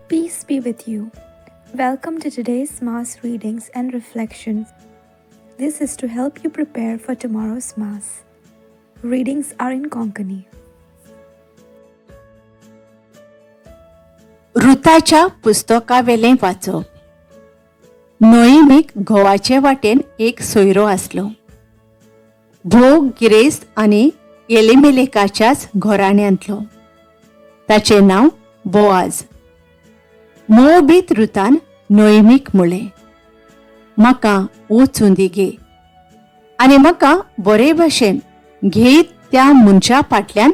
Peace be with you. Welcome to today's Mass readings and reflections. This is to help you prepare for tomorrow's Mass. Readings are in Konkani. रुताच्या पुस्तकावेलें वाचप. नोएमीक घोवाचे वाटेन एक सोयरो आसलो, भोव गिरेस्त आनी एलिमेलेकाच्याच घराण्यांतलो. ताचें नांव बोआज. मोबीत रुतान नोएमीक म्हळें, म्हाका वचूं दी गे आनी म्हाका बरे भशेन घेयत त्या मनशा फाटल्यान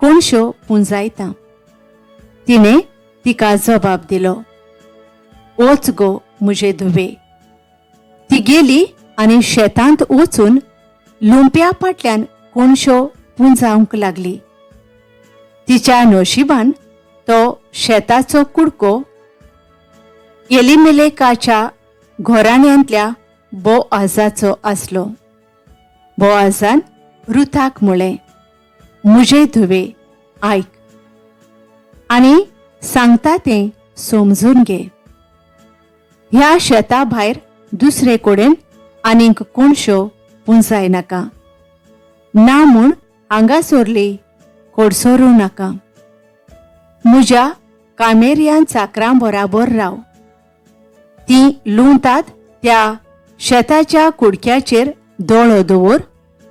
कोणश्यो पुंजायता. तिणें तिका जबाब दिलो, वच गो म्हजे धुवे. ती गेली आनी शेतांत वचून लुंप्या फाटल्यान कोणश्यो पुंजावंक लागली. तिच्या नशिबान तो शेताचो कुडको एलिमेलेकाच्या घराण्यांतल्या बोआजाचो आसलो. बोआजान रुथाक म्हळें, म्हजे धुवे, आयक आनी सांगता तें समजून घे. ह्या शेता भायर दुसरे कडेन आनीक कोणश्यो पुंजाय नाका, ना म्हूण हांगासरली कडसरूं नाका. म्हज्या कामेऱ्यां चाकरां बराबर राव. तीं लुंवतात त्या शेताच्या कुडक्याचेर दोळो दवर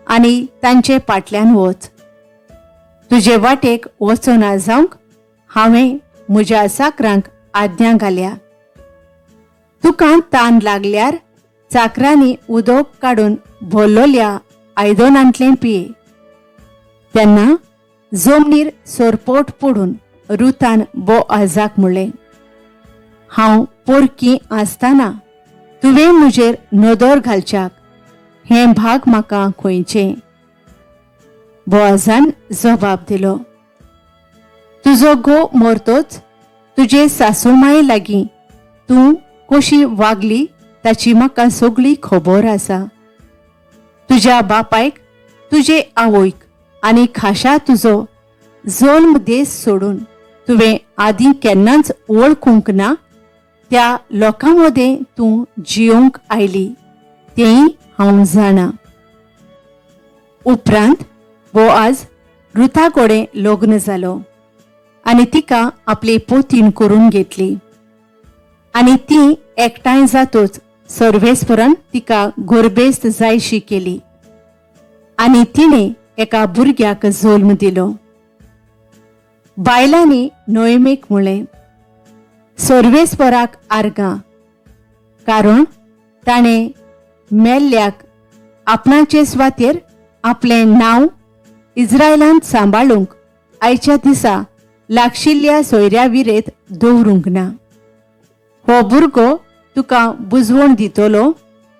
आनी तांचे फाटल्यान वच. तुजे वाटेक वचना जावंक हांवें म्हज्या चाकरांक आज्ञा घाल्या. तुका तान लागल्यार चाकरांनी उदक काडून भरलोल्या आयदनांतलें पिये. तेन्ना जमनीर सरपोट पडून रुतान बोआजाक म्हणलें, हांव पोरकी आसतना तुवें म्हजेर नदर घालच्याक हें भाग म्हाका खंयचें? बोआजान जबाब दिलो, तुजो घोव मरतोच तुजे सासूमाय लागीं तूं कशी वागली ताची म्हाका सगळी खबर आसा. तुज्या बापायक, तुजे आवयक आनी खाशा तुजो जल्म देश सोडून तुवें आदीं केन्नाच वळखूंक ना त्या लोकां मदें तूं जियोवंक आयली तेंय हांव जाणा. उपरांत बोआज रुथा कडेन लग्न जालो आनी तिका आपली पोतीण करून घेतली आनी ती एकठांय जातूच सर्वेस्परान तिका गोरबेस्त जायशी केली आनी तिणें एका भुरग्याक जल्म दिलो. बायलांनी नोएमीक म्हळें, सर्वेस्पराक आर्गां, कारण ताणें मेल्ल्याक आपणाचे सुवातेर आपलें नांव इस्रायलांत सांबाळूंक आयच्या दिसा लागशिल्ल्या सोयऱ्या विरेत दवरूंक ना. हो भुरगो तुका बुजवण दितलो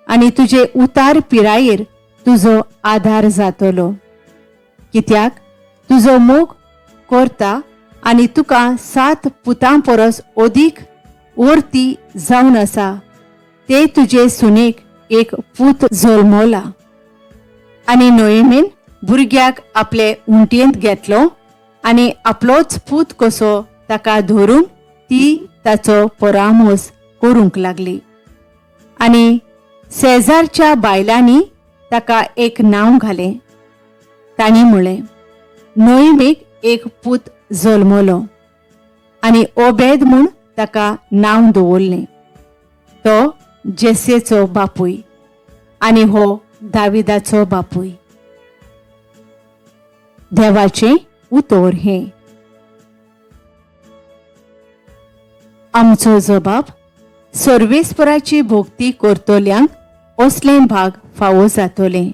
आनी तुजे उतार पिरायेर तुजो आदार जातलो, कित्याक तुजो मोग करता आनी तुका 7 पुतां परस अदीक ओर्ती जावन आसा ते तुजे सुनेक एक पूत जल्मला. आनी नोएमीन भुरग्याक आपले उंटयेंत घेतलो आनी आपलोच पूत कसो ताका धरून ती ताचो परामोस करूंक लागली. आनी शेजारच्या बायलांनी ताका एक नांव घालें. तांणी म्हळें, नोएमीक एक पूत जल्मलो आनी ओबेद म्हूण ताका नांव दवरलें. तो जेसेचो बापूय आनी हो दाविदाचो बापूय. देवाचें उतर हें. आमचो जबाब सर्वेस्पराची भोक्ती करतल्यांक असलें भाग फावो जातलें.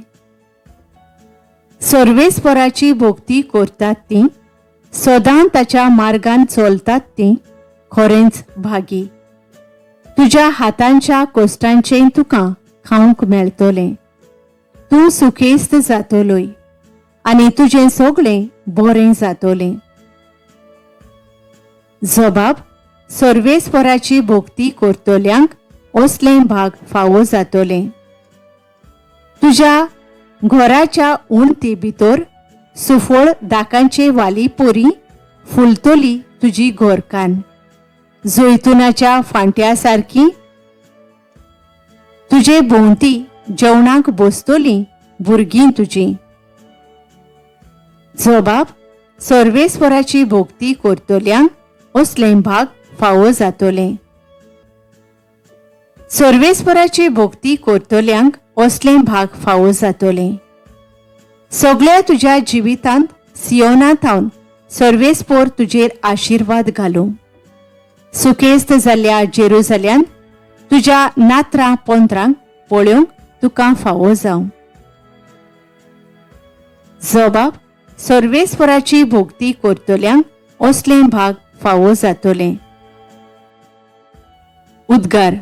सर्वेस्पराची भोक्ती करतात तीं सदां ताच्या मार्गान चलतात तीं खरेंच भागी. तुज्या हातांच्या कोश्टांचें तुका खावंक मेळटलें. तूं सुखेस्त जातलोय आनी तुजें सगळें बरें जातलें. जबाब सर्वेस्पराची भोक्ती करतल्यांक असलें भाग फावो जातलें. तुज्या घराच्या उणती भितर सुफळ दाकांचे वाली पोरी फुलतली तुजी घरकान्न. जैतुनाच्या फांट्या सारकी तुजे भोंवती जेवणाक बसतलीं भुरगीं तुजीं. जबाब सर्वेस्वराची भोक्ती करतल्यांक असलें भाग फावो जातलें. सर्वेस्वराची भोक्ती करतल्यांक असलें भाग फावो जातलें. सगळ्या तुज्या जिवितांत सियोना थावन सर्वेस्पोर तुजेर आशिर्वाद घालूं. सुखेस्त जाल्ल्या जेरुजाल्यान तुज्या नात्रां पोंत्रांक पळोवंक तुका फावो जावं. जबाब सर्वेस्वराची भोक्ती करतल्यांक असलें भाग फावो जातलें. उद्गार.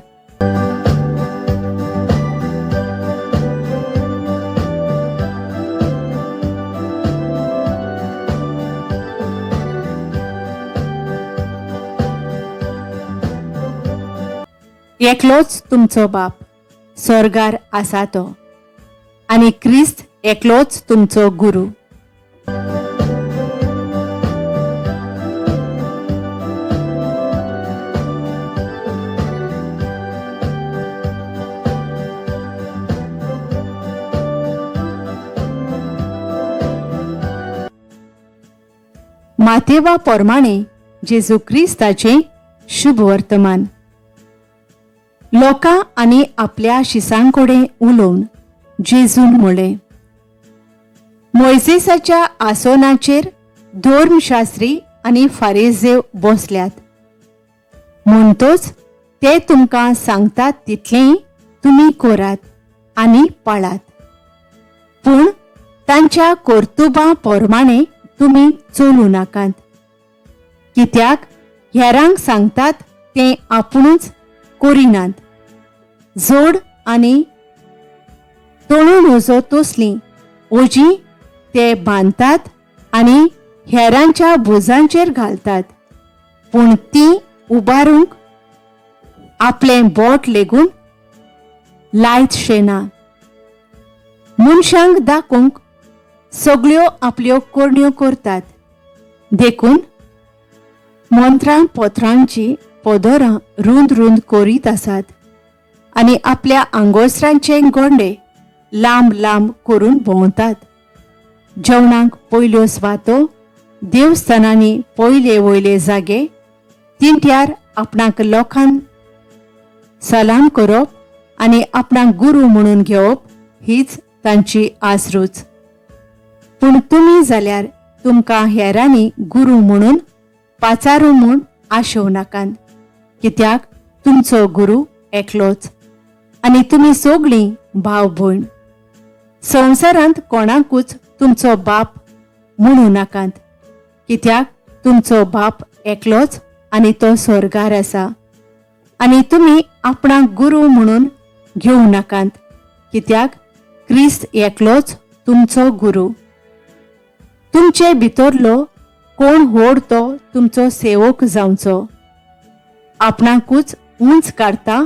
एकलोच तुमचो बाप स्वर्गार आसा तो आनी क्रिस्त एकलोच तुमचो गुरू. मातेवा पोरमाणे जेजू क्रिस्ताचें शुभ वर्तमान. लोकां आनी आपल्या शिसांकडेन उलोवन जेजून म्हळें, मोयजेसाच्या आसनाचेर धर्मशास्त्री आनी फारेजेव बसल्यात, म्हणटोच ते तुमकां सांगतात तितलेंय तुमी करात आनी पाळात, पूण तांच्या कर्तुबां प्रमाणे तुमी चलूं नाकात, कित्याक हेरांक सांगतात तें आपुणूच करिनात. जोड आनी तळून नजो तसलीं ओजीं ते बांदतात आनी हेरांच्या भुजांचेर घालतात, पूण तीं उबारूंक आपलें बोट लेगून लायतशें ना. मनशांक दाखोवंक सगळ्यो आपल्यो करण्यो करतात, देखून मंत्रां पत्रांची पदरां रूंद रूंद करीत आसात आनी आपल्या आंगोस्त्रांचे गोंडे लांब लांब करून भोंवतात. जेवणाक पयल्यो स्वातो, देवस्थानांनी पयले वयले जागे, तिंट्यार आपणाक लोकांक सलाम करप आनी आपणाक गुरू म्हणून घेवप हीच तांची आसरूच. पूण तुमी जाल्यार तुमकां हेरांनी गुरू म्हणून पाचारू म्हूण आशोवं नाकात, कित्याक तुमचो गुरू एकलोच आनी तुमी सगळीं भाव भयण. संवसारांत कोणाकूच तुमचो बाप म्हणूं नाकात, कित्याक तुमचो बाप एकलोच आनी तो स्वर्गार आसा. आनी तुमी आपणाक गुरू म्हणून घेवं नाकात, कित्याक क्रिस्त एकलोच तुमचो गुरू. तुमचे भितरलो कोण व्हड तो तुमचो सेवक जावचो. आपणाकूच उंच काडटा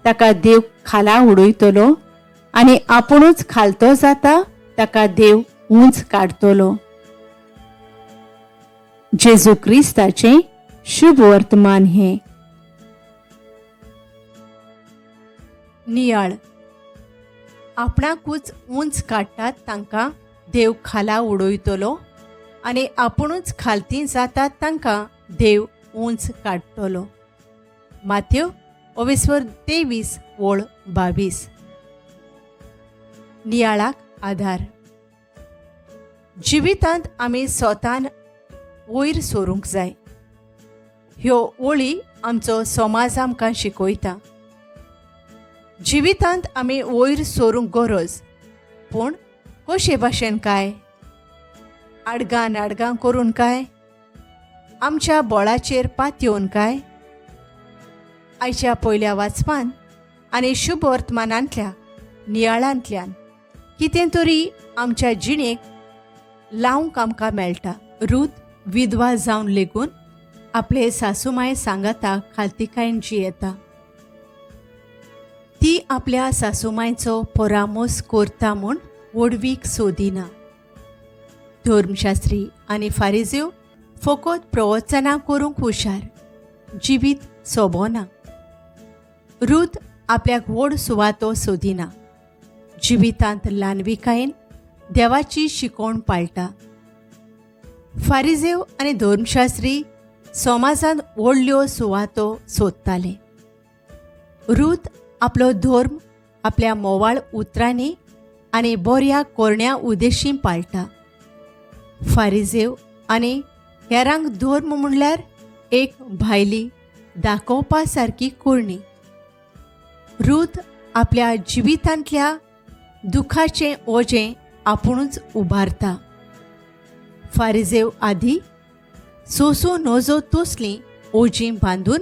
ताका देव खाला उडयतलो आनी आपुणूच खालतो जाता ताका देव उंच काडटलो. जेजू क्रिस्ताचें शुभ वर्तमान हें. नियाळ. आपणाकूच उंच काडटात तांकां देव खाला उडयतलो आनी आपुणूच खालती जातात तांकां देव उंच काडटलो. माथ्यो ओवेस्वर 23 ओळ 22. नियाळाक आधार. जिवितांत आमी स्वतान वयर सरूंक जाय. ह्यो ओळी आमचो समाज आमकां शिकयता. जिवितांत आमी वयर सरूंक गरज, पूण कशे भाशेन काय? आडगां नाडगां करून काय? आमच्या बोळाचेर पातयेवन काय? आयच्या पयल्या वाचपान आनी शुभ वर्तमानांतल्या नियाळांतल्यान कितें तरी आमच्या जिणेक लावंक आमकां मेळटा. रूत विधवा जावन लेगून आपले सासूमाय सांगाता खालतीकायेन जियेता. ती आपल्या सासूमायचो परामोस करता म्हूण व्हडवीक सोदिना. धर्मशास्त्री आनी फारिज्यो फकत प्रवचनां करूंक हुशार, जिवीत सोबोना. रूत आपल्याक व्हड सुवातो सोदिना. जिवितांत ल्हानविकायेन देवाची शिकवण पाळटा. फारिजेव आनी धर्मशास्त्री समाजांत व्हडल्यो सुवातो सोदताले. रूत आपलो धर्म आपल्या मोवाळ उतरांनी आनी बऱ्या कोरण्या उद्देशी पाळटा. फारिजेव आनी हेरांक धर्म म्हणल्यार एक भायली दाखोवपा सारकी करणी. रूत आपल्या जिवितांतल्या दुखाचें ओजें आपुणूच उबारता. फारिजेव आदी सोसूं नजो तसलीं ओजीं बांदून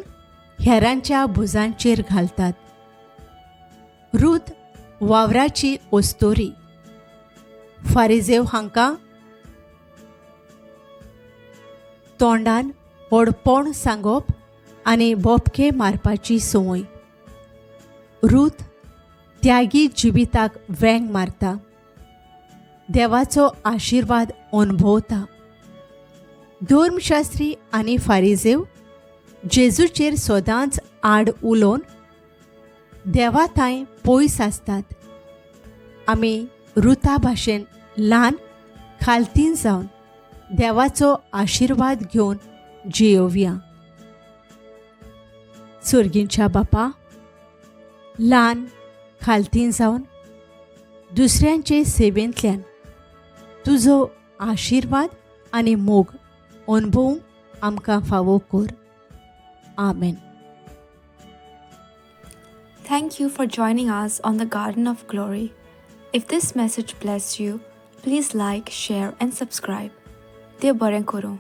हेरांच्या भुजांचेर घालतात. रूत वावराची ओस्तोरी. फारिजेव हांकां तोंडान व्हडपण सांगप आनी बोपके मारपाची संवय. रूत त्यागी जिविताक वेंग मारता. देवाचो आशिर्वाद अनुभवता. धर्मशास्त्री आनी फारिजेव जेजूचेर सदांच आड उलोवन देवा थांय पयस आसतात. आमी रुता भाशेन ल्हान खालतीन जावन देवाचो आशिर्वाद घेवन जियोवया. सर्गींच्या बापा, ल्हान खालतीन जावन दुसऱ्यांचे सेवेंतल्यान तुजो आशिर्वाद आनी मोग अनुभवूंक आमकां फावो कर. आमेन. Thank you for joining us on the Garden of Glory. If this message blessed you, please like, share, and subscribe. देव बरें करूं.